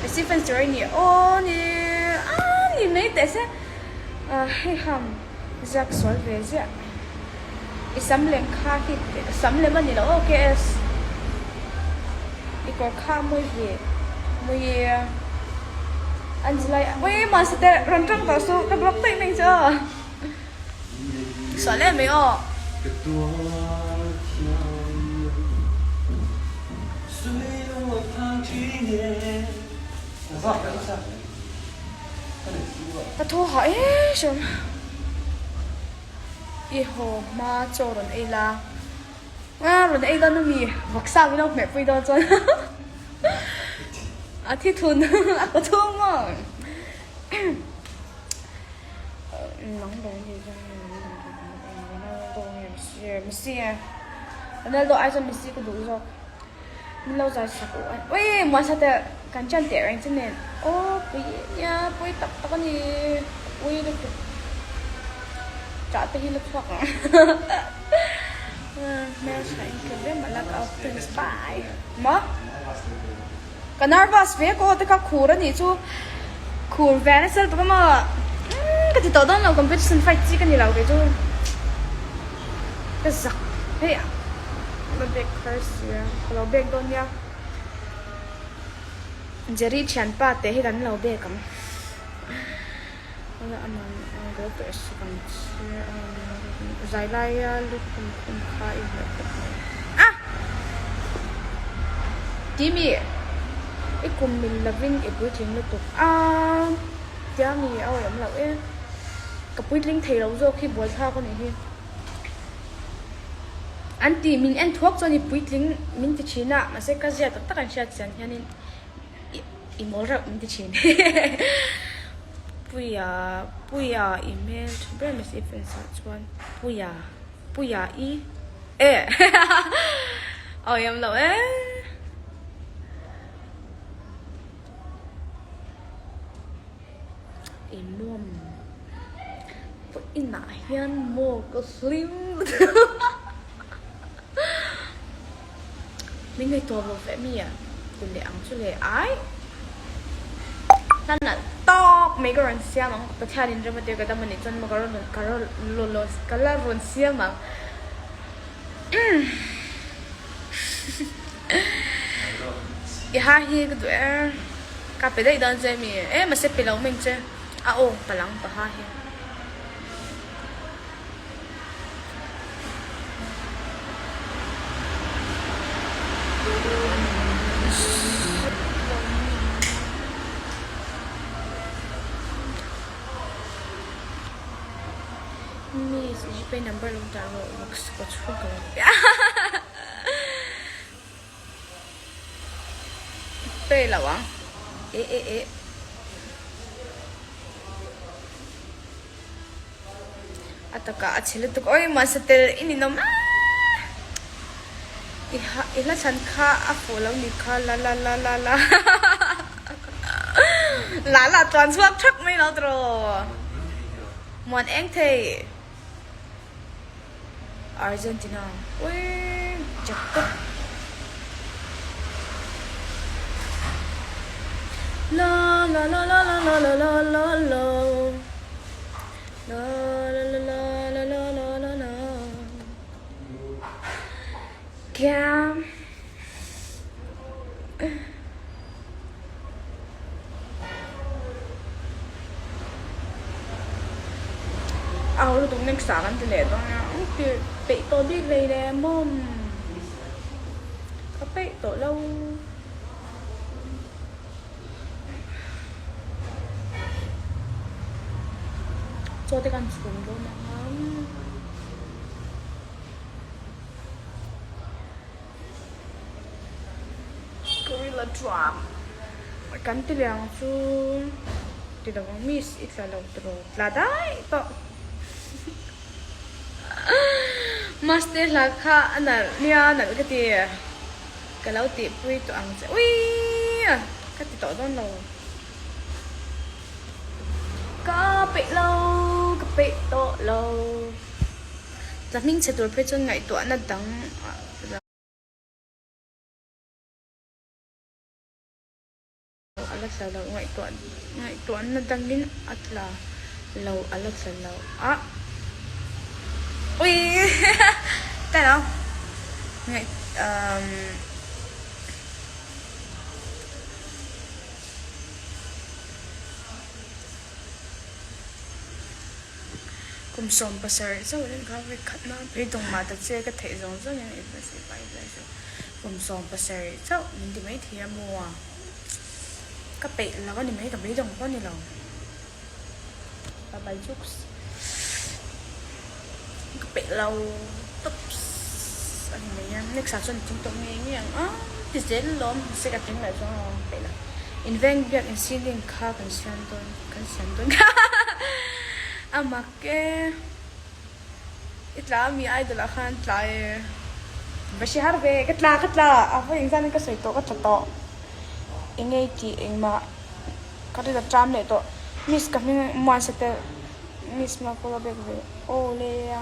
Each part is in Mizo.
Messi fans tur a ni aw ni a ni mai teh se hei ham ziak sual ve ziah i sam lem kha hi sam lem a ni lo aw KS i kawr kha a mawi ve mawi Angelai ui mahse te rawn tang tawh suh ka block daih mai chu aw. Sual em mai aw. Ka thaw hah em hrim. I haw hma chaw rawn ei la. A rawn ei dawn ami vawksa min lo hmeh pui dawn chuan a thi thun a kaw chhung maw. Ronaldo nge Messi Messi nge Ronaldo ai chuan Messi ka duh zawk min lo zai sak u ui muansa te kan chan teh reng che nen aw pui nia pui tak tak a ni ui lutuk tah te hi la chhuak ang hmeltha in ka ve malak a friends bye maw. Ka nervous ve ka aw te kha khur a nih chu khur ve nasa lutuk a maw umm ka ti tawh dawn lo competition fight chi ka ni lo kei chu ka zak hei a ka bag khar sia ka lo bag dawn nia Jerry thianpa te hi kan lo bag ang Zai laia lukhum khum kha i hmuh khawp mai. Ah! Timi, i kum mil lovin i puitling lutuk a, tia mi a awih awm loh e. Ka puitling thei lo zawk hi buaithlak a nih hi. An ti, min en thuak chuan i puitling min ti thin a, mahse ka zia tak tak an hriat chian hianin I mawl reuh min ti thin. Puia Puia i hmel tha ber mai si fans ah chuan Puia Puia i e awi awm loh e. I mawm inah hian maw ka hlim Min ngaihtuah lo ve mi a ti leh ang chu le ai hlan nalh tawk mai ka rawn siam ang Pathian in rem a tir ka dam a nih chuan maw ka rawn ka rawn ka la rawn siam ang i ha hi ka duh e ka pe daih dawn che mi e mahse pe lo mai ang che a aw palang paha hi. Miss gpay number lo dah rawh box ka chhung ka lo pe lo ang e e e. A takah a chhe lutuk awi mahse tel i ninawm a i ha i hla chhan kha a fuh lo ni kha la la la la la la la tluan chhuak thak mai lo tiraw muan eng thei Argentina ui Jacob la la la la la la la la la la la la la la la la la la la Cam Au lutuk next ah kan ti leh dawn a ang ti peih tawh bik hlei leh mawm ka peih tawh lo. Chaw te kan chhum dawn ang a. Gorilla drum kan ti leh ang chu ti lo ang miss i tla lo tiraw tla daih tawh master hla kha a nalh nia nalh ka ti ka lo tihpui tawh ang che uii ka ti tawh dawn lo ka peih lo ka peih tawh lo. Tla hming chhe tur phei chuan ngaihtuahna dang a la tla lo ngaihtuah ngaihtuahna dangin a tla lo a la tla lo a ui ta lo ngaih umm. Kum 70 chauh in kha vek khat na phei tawng mah ta che ka theih zawng zawng in i bless i pai bless u kum 70 chauh min ti mai thei a maw a ka peih lo a ni mai ka beidawng pawh a ni lo bye bye jukes ka peih lo tawps a ni mai a next ah chuan i tling tawh ngei ngei ang a ti zel lawm mahse ka tling leh chuang lo peih lo in veng biak in ceiling kha kan siam dawn. Kan siam dawn kha a mak e. I tla ami idol ah khan tla e. Va hre har ve ka tla ka tla a vawi engzan in ka sawi tawh ka tla tawh. Engei tih engmah ka ri la ṭam leh tawh. Miss ka hming muansa tel miss ma ka la bek ve aw le a.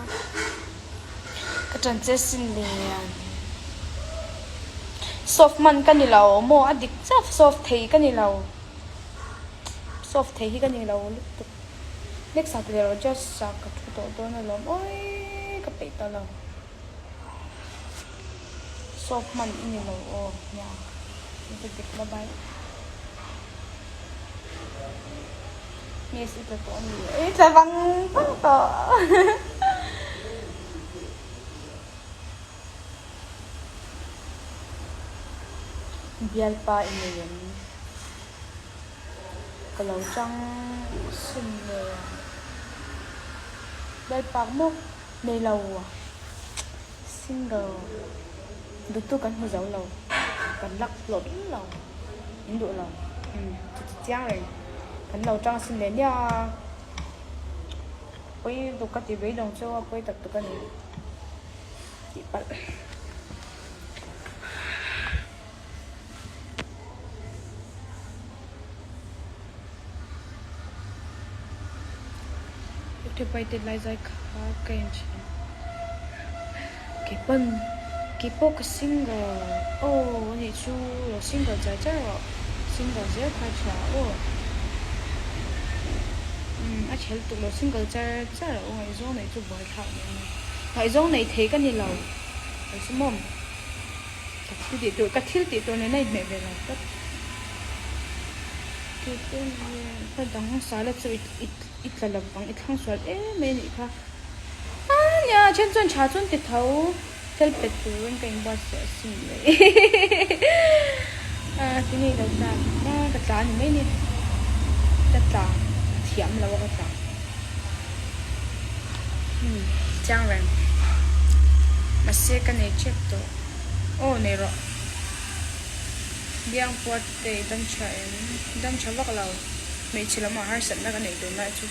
Ka ṭan che sin le a. Soft man ka ni lo maw a dik chiah soft thei ka ni lo. Soft thei hi ka ni lo lutuk. Next ah tile rawh just ah ka thu tawh dawn alawm awii ka peih ta lo. Soft hman i ni lo aw nia ka dik bye bye. Miss i tla tawh a ni i tla vang vang tawh. Bialpa i nei em? Ka lo chang sin le a. Bialpa maw nei lo a. Single duhtu kan hmu zo lo. Kan lak hlawh lo. In duh lo. Umm chuti chiang reng. Kan lo chang sin le nia. Pawi duk ka ti beidawng chu a pawi tak tak a ni. Tih palh. Ṭhipaite lai zai kha ka en thin. Keipawn keipawh ka single aw a nih chu lo single char char rawh single zel kha tha aw umm a chhel tuk lo single char char rawh ngaihzawng neih chu buaithlak nih a ni ngaihzawng neih thei ka ni lo lo chu mawm. Ka thil tih tur ka thil tih tur nen a inhmeh ve lo tlat. Ka dang sala chu i tla lo vang i thlang sual em mai a nih kha. A nia a then chuan tha chuan ti tho fel pet turin ka inbuatsaih asin le. A ti ngei lo ta a ka tla a ni mai a ni. Ka tla thiam lo a ka tla. Umm chiang reng. Mahse ka nei tep tawh. Aw nei rawh. Biang puat te i dam tha em? Dam tha vak lo. Hmeichhe lamah harsatna ka neih tun lai chu.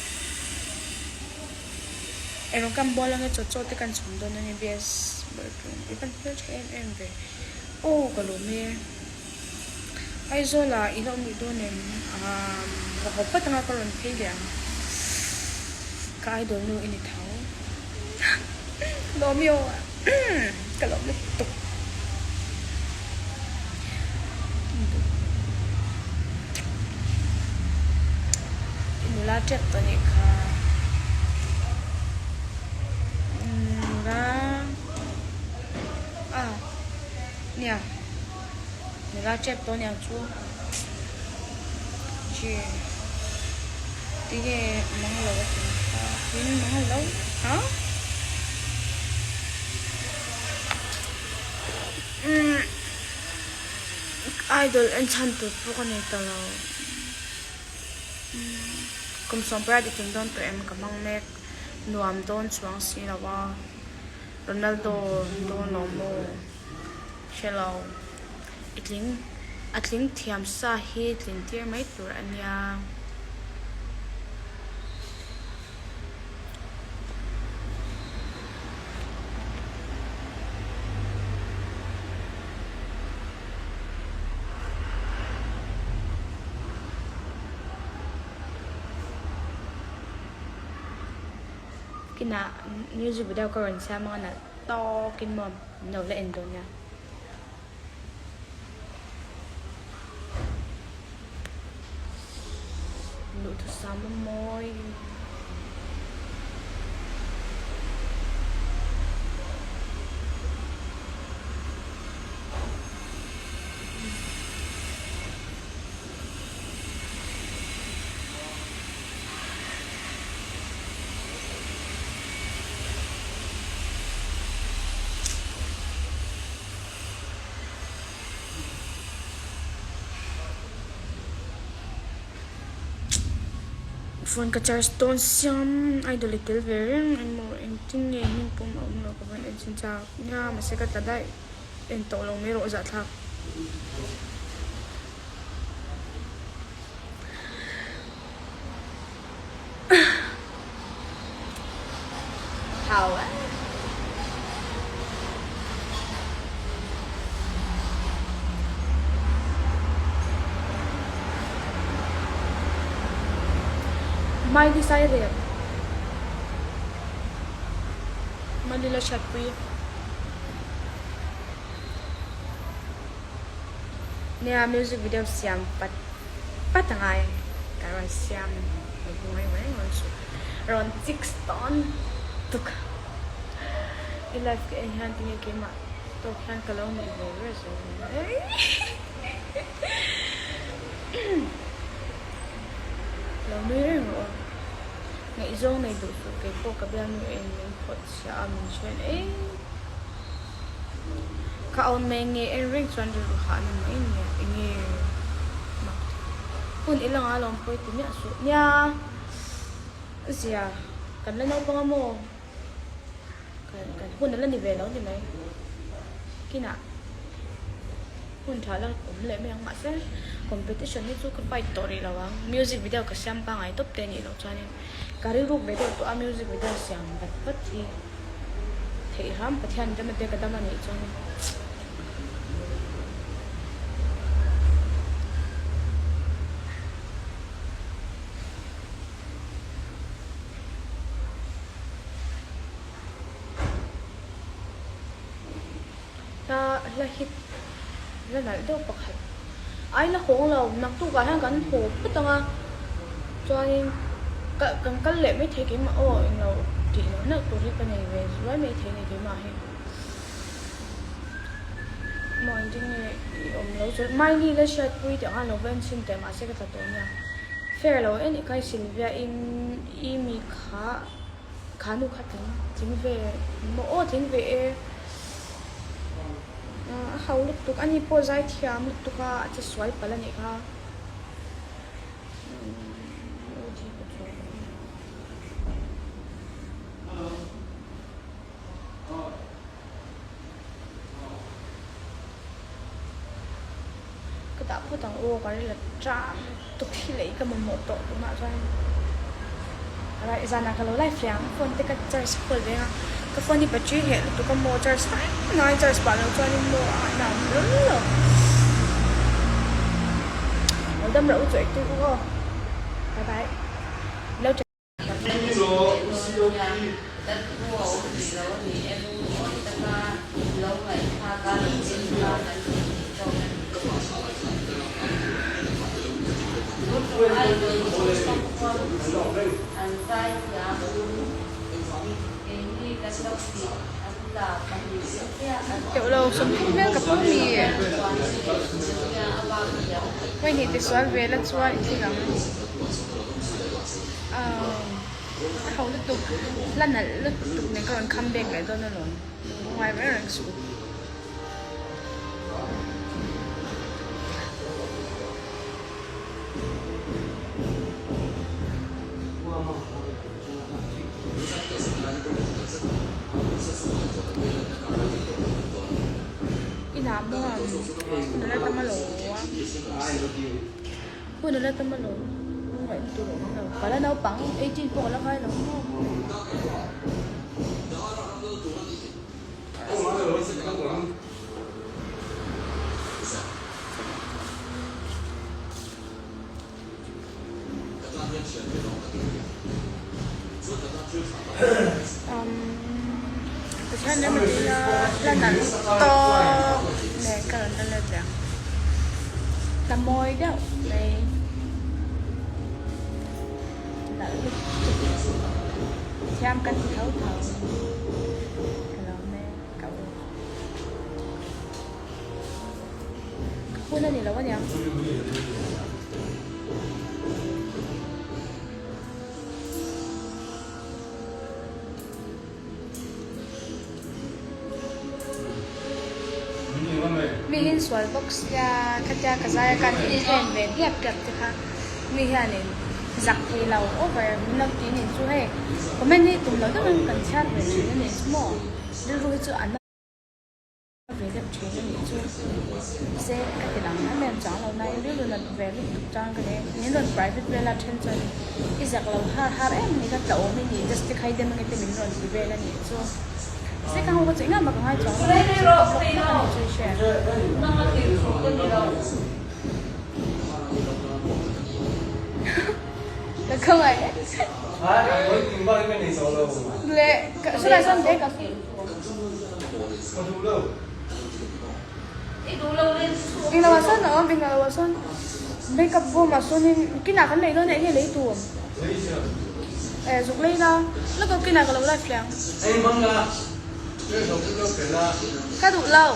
Erawh kan bual ange chaw chaw te kan chhawm dawn a ni BS Bawihtlung. I van hmel tha em em ve. Aw ka lawm e. Aizawl ah i la awm rih dawn em? Aaa ka haw phawt anga ka rawn phei leh ang. Ka idol nu i ni tho. Lawm i aw ka lawm lutuk. I nula tep tawh nih kha. Nula a nia. Nula tep tawh aniang chu chi tinge mang lo a ti kha tin mang lo ha umm idol en chhan tur pawh ka nei ta lo umm kum sawmpariat i tling dawn tawh em ka hmang mek nuam dawn chuang si lo a Ronaldo dawn lo maw. Hre lo. I tling, a tling thiam sa hi tlin tir mai tur a nia. Kinah music video ka rawn siam anga nalh tawkin maw. Min lo la en dawn nia. Duhthusam a mawi. Phone ka charge dawn siam idol i tel ve reng emaw engtin nge hming pawm a awm lo ka van en chin chak nia mahse ka tla daih en tawh lo mai rawh zahthlak. Miley Cyrus Miley la hriatpui Nia music video siam pat pat a ngai ka rawn siam ngai mai rawn chu rawn chik tawn tuk i live ka en hian tinge keimah tawk hian ka lo nuih ve ber zel mai lo nui reng rawh aw ngaihzawng nei duh suh keipawh ka bialnu en min phawt chhiah a min hriat ei. Ka awm mai nge en reng chuan rilru hah na mai nia enge mak hun i langa lawm pawi ti miah suh nia zia kan la naupang a maw kan kan hun a la ni ve lo ni mai kinah hun tha la awm leh mai ang mahse competition hi chu ka fight tawh rih lo ang music video ka siam pangngai tawp te anih loh chuanin ka rilruk ve deuh tawh a music video siam vat vat hi. Theih hram Pathian dam ate ka dam a nih chuan Hla hla hit hla nalh deuh pakhat ai la hawng lo naktuk ah hian kan haw phawt ang a chuanin ka kan kal leh maithei keimah aw englo tih loh neuh tur hi ka nei ve zuai maithei a ni keimah hi maw engtin nge i awm lo chuan Miley la hriatpui tih ang a lo va en chhin teh mahse ka tla tawh nia fair lo en i kai Sylvia i i mi kha. Kha nu kha tling tling ve maw aw tling ve e a hau lutuk ani pawh zai thiam lutuk a a che sual palh a nih kha Ka dah phawt ang aw ka ril a ṭam lutuk hi lei ka mamawh tawh tunah chuan alright zanah ka lo live leh ang phone te ka charge kual ve ang a ka phone hi battery heh lutuk a maw charge fai ngai charge pah loh chuanin maw a ngaihna a awm hlawl lo lo dam reuh u chu eitu u aw bye bye lo. Teuh lo 30 hmel ka pu mi Vawihnih tisual ve la chuan i thing ang. A ho lutuk la nalh lutuk nen ka rawn come back leh dawn alawm ngai reng reng suh. Inah maw hun a la tam alawm Hun a la tam alawm, ngaihna tur a awm lo. Ka la naupang, 18 pawh ka la ngai lo maw? Pathian ram a nia, la nalh tawk nen ka rawn la let leh ang. Hla mawi deuh mai. Thiam kan ti tho tho. Ka lawm e ka u. Ka hun a ni lo aniang. Mi in sual bawk sia khatia ka zai a kan in ve diap diap te kha mi hianin zak thei lo over min lo ti nih chu hei comment hi tum lo deuhin kan chhiar ve thin a nih chu maw rilru hi chu a na ve deuh thin a nih chu se ka ti lang em em chang lo nain rilru nat ve lutuk chang ka nei min rawn private vela then chuan i zak lo har har em ni ka tlawm i ni just tikhai dem ange te min rawn ti vel a nih chu se ka ho ka chu engah mah ka ngai chuang lo ka block vek a nih chu i hria. Ka khawngaih le silai sawn te ka Englo ah sawn a awm englo ah sawn makeup bawm ah sawnin kinah kan lei dawn a enge lei tur eh zuk lei la lawk aw kinah ka lo live leh ang ka duh lo.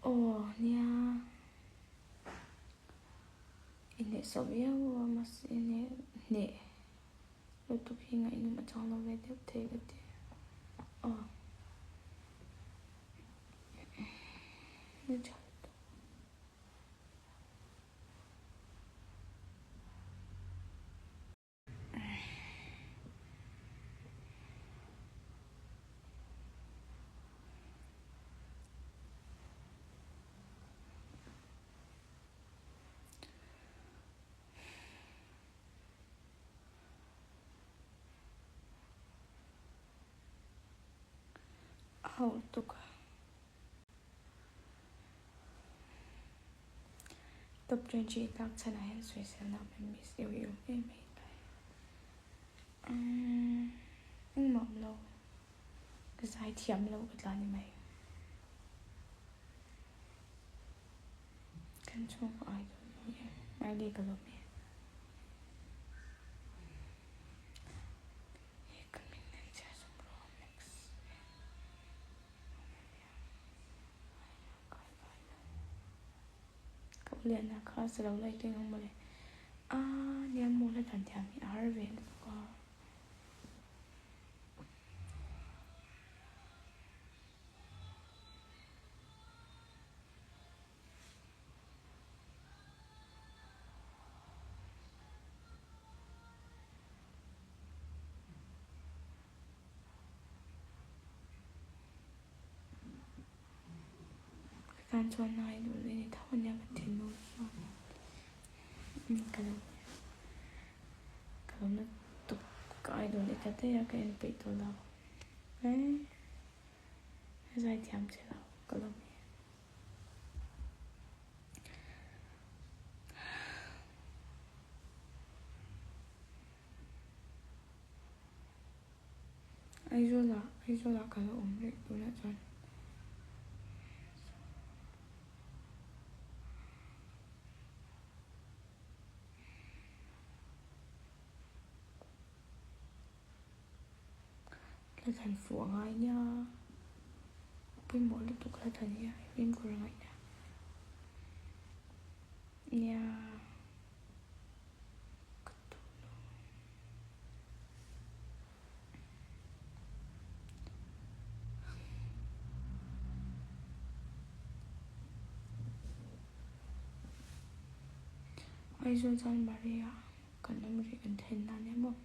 Aw nia inneihsawh viau a mahse hneh lutuk hi ngaihnawm a chang lo ve deuh thei ka ti aw. A hauh tuk a. Top 20 tlak chhanah hian sawiselna a awm em miss i awm em hei tlai umm engmah awm lo ka zai thiam lo ka tla ni mai kan chhungkaw idol ni e Riley ka lawm e. Ka ulian a kha sa lo lai teng ang mawle a nia maw la dan thiam hi a har ve lutuk a. Ka tan chuan ngai duh leh ni tho ania ka thinlung chuan ka lo ka lo na tuk ka idol ni ta daih a ka en peih tawh lo eh zaithiam che lo ka lawm e. Aizawl ah Aizawl ah ka la awm rih tunah chuan. Hla thlan fuh a ngai nia pawimawh lutuk hla thlan hi a fimkhur a ngaih nia nia. Ka duh lo. Aizawl chuan Maria kan awm rih kan then nan emaw.